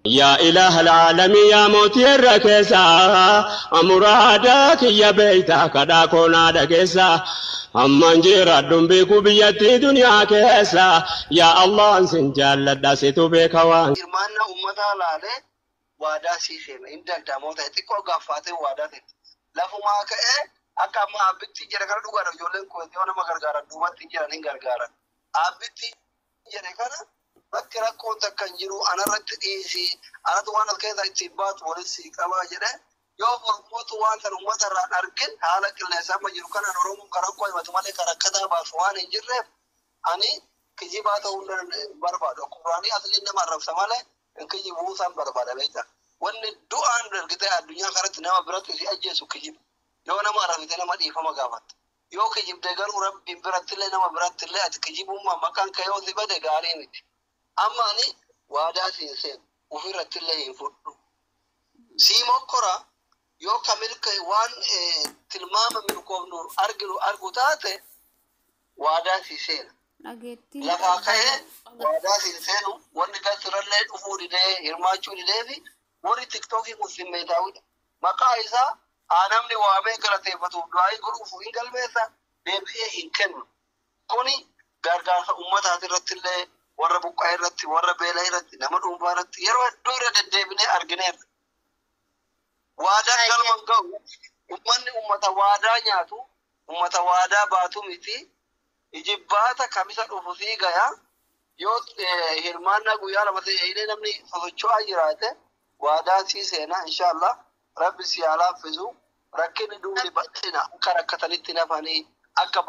Yaa ilaaha alaalamii yaa mootii irra keessaa muraada kiyya beeytaa kadhaa koonaa dhageessaa amman jiraadhuun beeku biyyattii duniyaa keessa yaa Allahan sin jaalladha situ beeka waan. Hirmaannaa uummataa laalee waadaa sii seena hin danda'amoo ta'e xiqqoo gaaffaatee waadaa seena. Lafumaa ka'ee akka amma abbitti jedhe kana dhugaadha ijoolleen kun yoo nama gargaaran duubatti hin jiran hin gargaaran. Abbitti jedhe kana bakki rakkoon takka hin jiru anarratti dhiisi anatu waan as keessa ittiin baatu walitti sii qabaa jedhe yoo mormootu waan san uummata irraan argin haala qilleensa amma jiru kanaan Oromoon kan rakkoo himatu malee kan rakkataa baasu waan hin jirreef ani kijibaa ta'uu hin barbaadu. Quraanii asliin nama arrabsa malee hin kijibuu san barbaada beektaa. Wanni du'aan ergitee addunyaa kanatti nama biratti si ajjeesu kijiba. Yoo nama arrabsite nama dhiifama gaafatta. Yoo kijibde garuu rabbiin birattillee nama birattillee ati kijibummaa maqaan kee yoo si bade gaarii miti. Amma ani waadaa siin seenu ofirrattillee hin fudhu. Sii mokkora yoo ka milka waan tilmaama milkoofnu arginu argu taate waadaa sii seena. Dhageettiin Lafaa ka'ee waadaa siin seenu wanni gasirallee dhufuu didee hirmaachuu didee fi warri tiktookii kun simmeetaawidha. Maqaa isaa haa namni waamee galateeffatuuf du'aa godhuuf hin galmeessa deebi'ee hin kennu. Kuni gargaarsa uummataati irratti illee warra buqqaa irratti warra beelaa irratti nama dhuunfaa irratti yeroo hedduu irra deddeebinee argineerra. Waadaan galma hin gahu uummanni uummata waadaa nyaatu uummata waadaa baatu miti. Ijibbaata kamisa dhufu sii gaya yoo hirmaannaa guyyaa lama ta'e namni sosocho'aa jiraate waadaa sii seena inshallah rabbi si haa laaffisu rakkinni duuni bal'ina akka rakkatanitti nafanii akka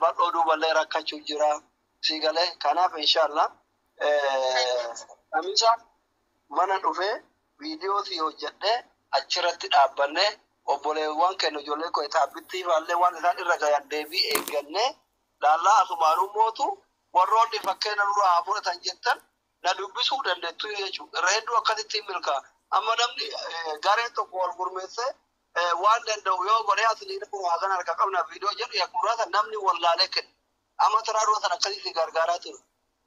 bal'oo duuballee rakkachuu jira sii galee kanaaf inshallah kamisa mana dhufee viidiyoo sii hojjedhee achirratti dhaabbannee obboleewwan kennu ijoollee koo taabbitti faallee waan isaan irra gayan deebii eeggannee laallaa asumaanuu mootu warroonni fakkeenya nurraa haa fudhatan jettan na dubbisuu dandeettu jechuudha. Irra hedduu akkasitti hin milkaa'a. Amma namni gareen tokko wal gurmeessee waan danda'u yoo godhee asliin kun waa kana harka qabna viidiyoo jedhu yakkurraa namni wallaalee kenna. Amma taraa dura sana akkasii si gargaaraa ture.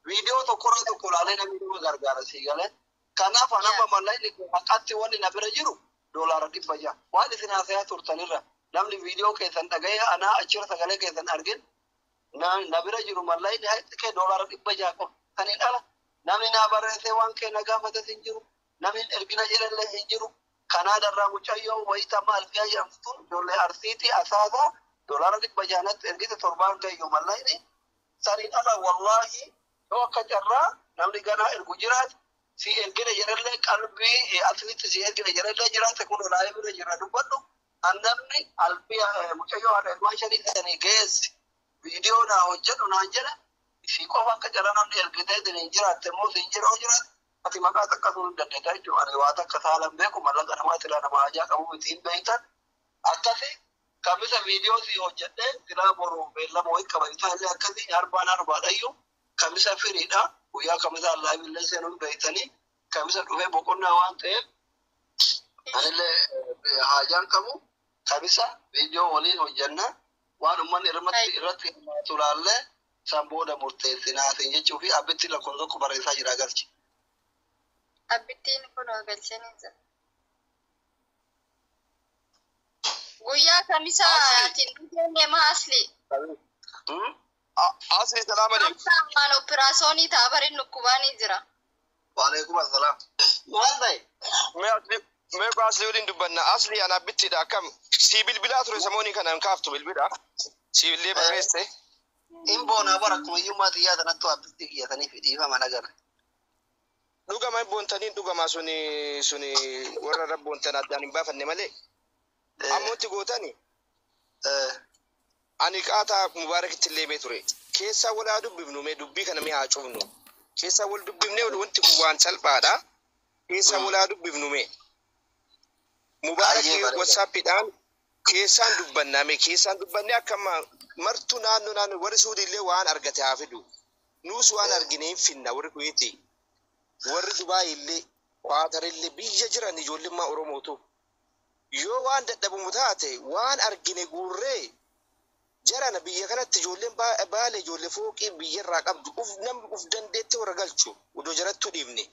Viidiyoo tokkorraa tokko laalee namni nama gargaara si galee. Kanaaf anama mallaqni kun haqatti wanni na bira jiru $600. Waan isin haasayaa turtanirra namni viidiyoo keessan dhaga'ee anaa achirra sagalee keessan argin na bira jiru mallaqni haqi kee $600 qofa. Saniin ala namni naa barreessee waan kee na gaafates hin jiru. Namni ergina jedhallee hin jiru. Kanaadarraa mucayyoo wayita maal fiyaa jedhamtu tun ijoollee Arsiitii asaasaa $600natti ergite torbaan gayyuu mallaqni. Saniin ala wallaahi yoo akka carraa namni ganaa ergu jiraate si ergina jedhallee qalbii aslitti si ergina jedhallee jiraate kun olaa'ee bira jira dubbadhu. An namni alfiyaa mucayyoo haadha ilmaan shanii sanii geessi viidiyoo naa hojjedhu naan jedha si qofa akka carraa namni ergitee hin jiraatte immoo siin jira yoo jiraate ati maqaa takka sun dandeetta jechuudha. Ani waa takka saalan beeku mallaqa namaa silaa nama hajaa qabu miti hin beektan. Akkasi kamisa viidiyoo si hojjedhee silaa boru beellama wayii qaba isaallee akkasi arbaan arbaadhayyuu kamisa firiidha. Guyyaa kamisa allaabillee seenuun beektanii kamisa dhufee boqonnaa waan ta'eef anillee haajaan qabu kamisa viidiyoo waliin hojjenna waan uummanni irratti irratti hirmaatu laallee san booda murteessinaatiin jechuu fi abbitti lakkoofsa tokko barreessaa jira galchi. Abbittiin kun galchanii jira. Guyyaa kamisaatiin dhufee maa asli. Asli salaam alaikum. Kamsa ammaan operaasyoonii ta'a barin dhukkubaanii jira. Waalaikum assalaam. Maal ta'e? Mee asli mee ko asli waliin dubbanna. Asli ana abbittiidha akkam. Sii bilbilaa ture samoonii kana hin kaaftu bilbila. Sii illee barreesse. Hin boonaa bara akkuma hiyyummaa xiyyaa sanattu abbitti kiyyatanii fi dhiifama nagara. Dhugama hin boontaniin dhugama suni suni warra irra boontan addaan hin baafanne malee. Ammotti gootani ani qaataa Mubaarakitti illee mee ture. Keessaa wal haa dubbifnu mee dubbii kana mee haa cufnu. Keessaa wal dubbifnee wanti kun waan salphaadha. Keessaa wal haa dubbifnu mee. Mubaarakii Baay'ee bareeda. WhatsAppiidhaan keessaan dubbannaa mee keessaan dubbannee akka amma martuu naannoo naannoo warri Suudii illee waan argate haa fidu. Nuus waan argine hin finna warri Kuweetii. Warri Dubaay illee Qaatar illee biyya jiran ijoollummaa Oromootu. Yoo waan dadhabamu taate waan argine guurree jarana biyya kanatti ijoolleen baale ijoollee fooqii biyyarraa qabdu uf namni uf dandeetti warra galchu odoo jarattuu dhiifne.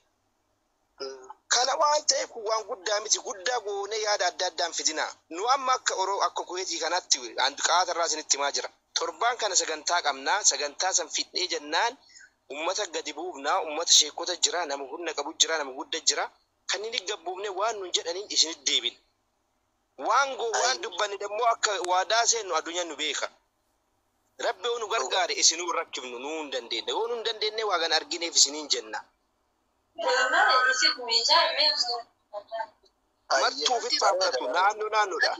Kana Kana waan ta'eef kun waan guddaa miti, guddaa goonee yaada adda addaan fidina. Nu amma akka Oromoo akka Kuweetii kanatti qaata irraa isinitti himaa jira. Torbaan kana sagantaa qabnaa, sagantaa san fidnee jennaan ummata gadi buufnaa, ummata sheekota jira, nama humna qabu jira, nama guddaa jira. Kan inni gabbuufne waan nun jedhaniin isinitti deebina. Waan goo waan dubbanne dammoo akka waadaa seennu addunyaan nu beeka. Rabbi yoo nu gargaare isinuu rakkifnu nuu hin dandeenye. Yoo nu hin dandeenye waa kan argineef isiniin jenna. Martuu ofitti fudhatu naannoo naannoodha.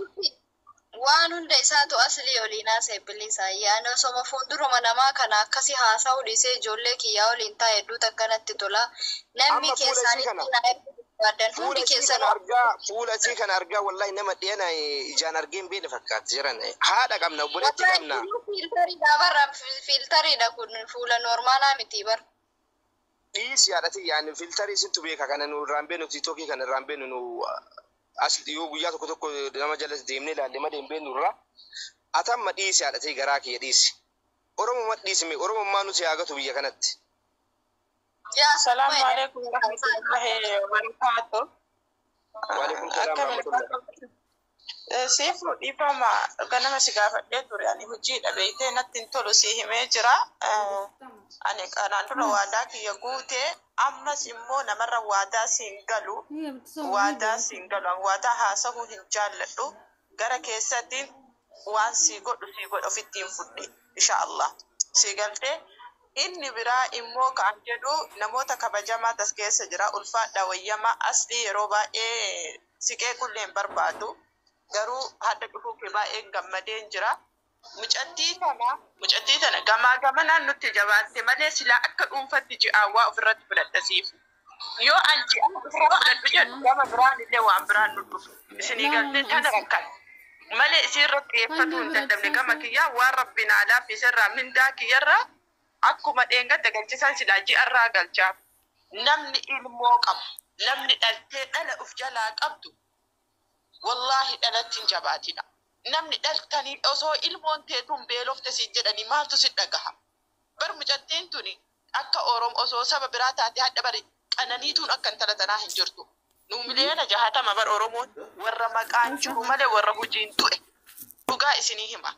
Waan hunda isaatu aslii oliin haasa'e bilisa. Yaani osoma fuulduruma namaa kana akkasi haasa'uu dhiisee ijoollee kiyyaa waliin taa'e hedduutu akkanatti tola. Namni Amma fuula isii keessaanitti kana na barbaadan fuula hundi isii keessan kana argaa, fuula isii kana argaa, wallahi nama dhiyana ijaan argee hin beekne fakkaatti jiran. Haadha qabna, obboleettii Wallahi qabna. Fiiltariidha barra, fiiltariidha kun, fuula noormaalaa miti bar. Dhiisi haadhati, yaani fiiltarii isintu beeka, kana nu irraan beeknu, tiiktookii kana irraan beeknu. Nu as yoo guyyaa tokko tokko nama jala deemnee ilaalle malee hin beeknu irraa. Atamma dhiisi haadhati, garaa kiyya dhiisi. Oromoo dhiisi, mee Oromummaa nuti haa gatu biyya kanatti. Yaa Assalamu alaikum warahmatullahi wabarakatuh. Waalaikum salaam Akka warahmatullah. Siif dhiifama, ganama si gaafadhee ture, ani hojiidha beektee natti hin tolu si himee jira. Ani kanaan dura waadaa kiyya guutee, ammas immoo namarra waadaa siin galu, waadaa siin galu, ani waadaa haasa'uu hin jaalladhu, gara keessattiin waan sii godhu sii godhu ofitti hin fudhe insha Allah sii galtee. Inni biraa immoo kan jedhu namoota kabajamaa tas keessa jira, ulfaadha wayyamaa aslii, yeroo baay'ee siqee qullee hin barbaadu, garuu hadda dhufuu kee baay'ee gammadeen jira. Mucattii tana gamaa gamanaan nutti jabaatte malee silaa akka dhuunfatti ji'aawwaa ofirratti fudhadha siif. Yoo an ji'a ofirra fudhadhu jedhu, gama biraan illee waan biraan nu dhufu. Isinii galtee tana rakkate. Malee isiirratti xiyyeeffatuu hin dadhabne, gama kiyyaa waan rabbi naa laaffisirraa mindaa kiyyarraa akkuma dheengadda galchisan silaa ji'arraa galchaaf. Namni ilmoo qabu, namni dhaltee dhala uf jalaa qabdu, wallaahi dhalatti hin jabaatina. Namni dhaltanii osoo ilmoon teetuun beelofte siin jedhanii maaltu si dhagaha? Bar mucattiin tuni akka Oromoo osoo saba biraa taate hadha bari qananiituun akka intala tanaa hin jirtu. Nu 60,000,000 bar Oromoon, warra maqaan jiru malee warra hojiin du'e. Dhugaa isinii hima.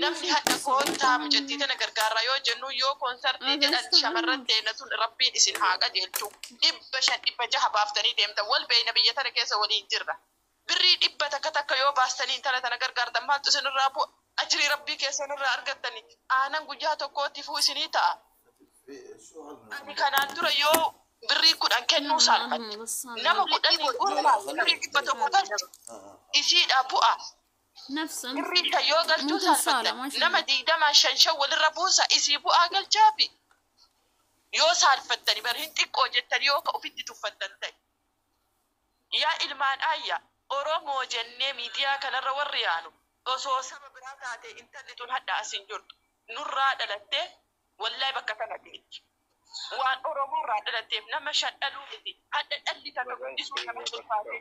Namni hadha koottaa mucattii tana gargaarraa yoo jennu, yoo koonsartii jedhan shamarran teena sun, rabbiin isin haa qajeelchu. 500 600 baaftanii deemtan, wal beeyna, biyya tana keessa waliin jirra. Birrii dhibba takka takka yoo baastanii intala tana gargaartan maaltu isinirraa bu'a? Ajirii rabbii keessanirraa argattanii aanan guyyaa tokkootifuu isinii ta'a. Ani kanaan dura yoo birrii 10 kennuu saalfadhe. Nama 10 gurraa birrii 100 galchu isiidhaa bu'a. Birrii 5 yoo galchuu saalfattan, nama 20 shan shan walirra buusa, isii bu'aa galchaafi. Yoo saalfattani bar hin xiqqoo jettanii yoo ka ofitti tuffattan ta'e. Yaa ilmaan ayya Oromoo jennee miidiyaa kanarra warri yaanu, osoo saba biraa taate intalli tun hadha as hin jirtu. Nurraa dhalattee wallahi bakka kana geetti. Waan Oromoo irraa dhalatteef nama shan dhaluu miti. Hadha dhalli takka guddisuu namatti ulfaate.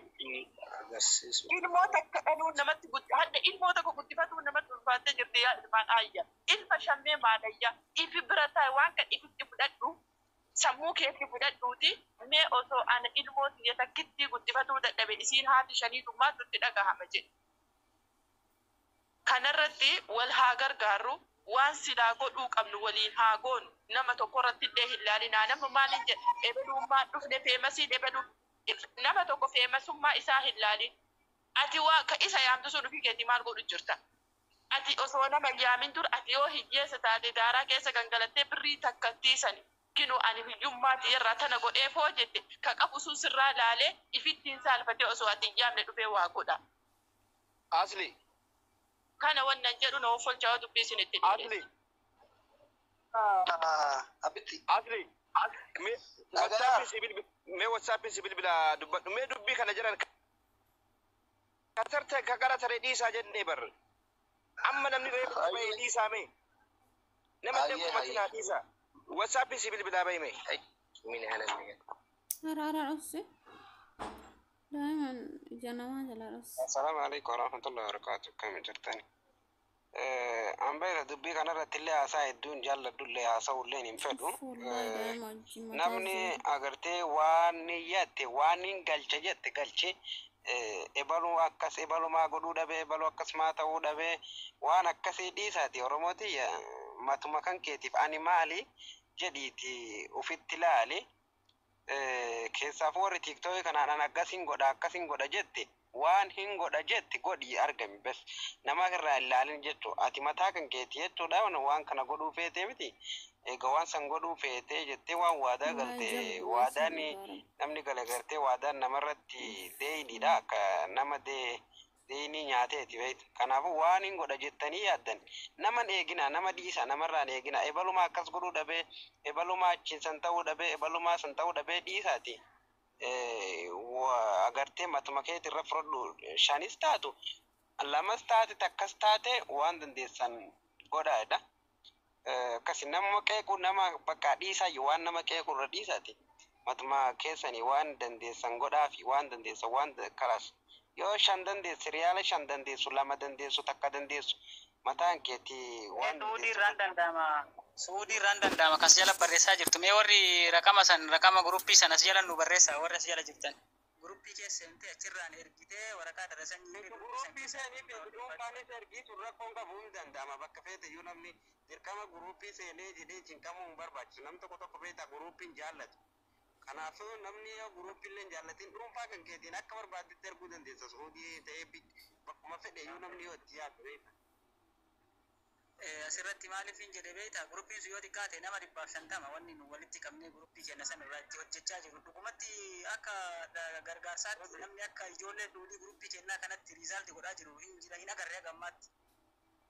Ilmoo takka dhaluu namatti guddi, hadha ilmoo tokko guddifatuu namatti ulfaattee jirti, yaa ilmaan ayya. Ilma shammee maalayya ifi bira taa'e waan kan ifitti fudhadhu, sammuu keetti fudhadhuuti, mee osoo ana ilmoo tiyya takkitti guddifatuu dadhabe, isiin haati shanii dhummaatu itti dhagahama jedhe. Kanarratti wal haa gargaarru, waan silaa godhuu qabnu waliin haa goonu, nama tokko irratti illee hin laalinaa. Nama maaliin jedhe, ebeluummaan dhufne feemasiin ebeluu, nama tokko feemasummaa isaa hin laalin. Ati waa ka isa yaamtu sun ofii keetii maal godhu jirta? Ati osoo nama hin yaamin dur, ati yoo hiyyeessa taate daaraa keessa gangalattee birrii takkattii sani kinu ani hiyyummaa tiyyarraa tana godhee foo jette, ka qabu sun sirraa laalee ifittiin saalfatee osoo ati hin yaamne dhufee waa godha. Asli. Kana wannan jedhu na offolchaa dubbii isinitti Asli. dhiyeesse. Abitti. Asli. Mee WhatsApp si bilbila, mee WhatsApp si bilbila dubbadhu, mee dubbii kana jedhan kasarte ka gara taree dhiisaa jennee bar. Amma namni reefu bahee dhiisaa, mee. Nama illee Ayyee, kumatinaa dhiisaa. WhatsApp si bilbilaa bahi mee. Ay, mini hanan. Ara ara dhossi. Daa'iman ija namaa jala dhossi. Assalamu alaikum warahmatullahi wabarakatuh. Akkam jirtani? Ambeera dubbii kanarratti illee haasaa hedduun jaalladhullee haasa'ullee hin fedhu. Wallahi daa'ima wajjin mataa Namni zeero. agartee waan jette waan hin galche jette galche, ebaluu akkas ebalumaa godhuu dhabee, ebaluu akkasumaa ta'uu dhabee, waan akkasii dhiisaati. Oromooti matuma kan keetiif ani maali jedhiiti ufitti ilaali. Keessaafuu warri TikTokii kanaan an akkasin godha akkasin godha jette, waan hin godha jette godhi argami bes, nama irraa hin ilaalin jechuu. Ati mataa kan keeti jechuudha waan kana godhuu feetee miti. Egaa waan san godhuu feetee jettee waan waadaa Wallahi galte jabduu waadaan isin namni gale gartee waadaan namarratti deeyniidha, akka nama deeynii nyaateeti beektu. Kanaafuu waan hin godha jettanii yaaddan naman eegina, nama dhiisa, namarraan eegina. Ebalumaa akkas godhuu dhabee, ebalumaa achiin san ta'uu dhabee, ebalumaa san ta'uu dhabee dhiisaati. Agartee matuma keeti irra fudhadhu, shanis taatu lamas taate takkas taate waan dandeessan godhaadha. Akkasi nama qeequ nama bakka dhiisaayyuu waan nama qeequ irra dhiisaati. Matuma keessanii waan dandeessan godhaa fi waan dandeessan waan kalaas. Yoo shan dandeesse, riyaala 5 dandeessu, 2 dandeessu, takka dandeessu, mataan keetii waan Suudii dandeessu. Irraan danda'ama. Suudii irraan danda'ama. Kas jala barreessaa jirtu. Mee warri raqama san, raqama guruppii san as jala nu barreessaa warri as jala jirtan. Guruppii keessa seentee achirraan ergitee waraqaa darasanii Nuti guruppii san guruppii keessa seenii fi dhuunfaanis ergiitu rakkoon qabu, hin danda'ama. Bakka feete iyyuu namni dirqama guruppii seenee jedhee cinqamuu hin barbaachisu. Nam tokko tokko beektaa guruppiin jaallatu. Kanaafuu namni yoo guruppii illee hin jaallatin dhuunfaa kan keetiin akka barbaaddetti erguu dandeessa. Suudii ta'ee bakkuma fedhe iyyuu namni yoo itti yaadu beekta. Asirratti maaliif hin jedhe beektaa? Guruppiin sun yoo xiqqaate nama 150 wanni nu walitti qabnee guruppii keenya sana irraa itti hojjechaa jiru. Dhugumatti akka gargaarsaatti namni akka ijoollee duudii guruppii kennaa kanatti result godhaa jiru hin jira, hin agarree gammaatti.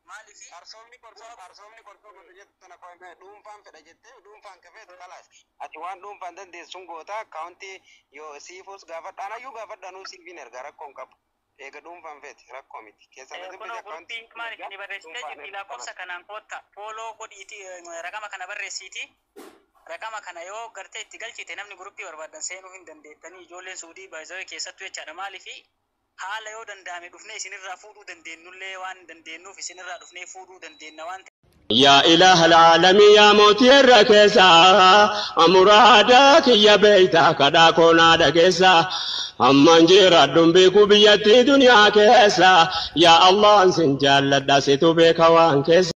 Maaliif Qarsoomni qorsoo, qarsoomni qorsoo godhu jettu tana qo'ame dhuunfaan fedha jettee dhuunfaan ka feetu kalaas. Ati waan dhuunfaan dandeessuun goota akkaawuntii yoo siifuus gaafadhaan ayyuu gaafadhaanuu siif hin erga, rakkoon qabu. Eega dhuunfaan feete rakkoo miti. Keessaa na Kunoo dubbise akkaawuntii guruppiin maal erga isin barreessitee dhuunfaan jirti erga lakkoofsa kalaas. Kanaan kootta fooloo godhiiti, raqama kana barreessiiti. Raqama kana yoo gartee itti galchite namni guruppii barbaadan seenuu hin dandeettanii, ijoolleen Suudii baay'ee keessattuu jechaadha. Maaliifi haala yoo danda'ame dhufnee isinirraa fuudhuu dandeenyullee waan dandeenyuuf isinirraa dhufnee fuudhuu dandeenya waan يا إله العالمين يا موتي الركسا أمرادا كي بيتا كدا كونا دكسا أمان جيرا دنبيكو بيتي دنيا كيسا يا الله سنجال داسيتو بيكوان كيسا.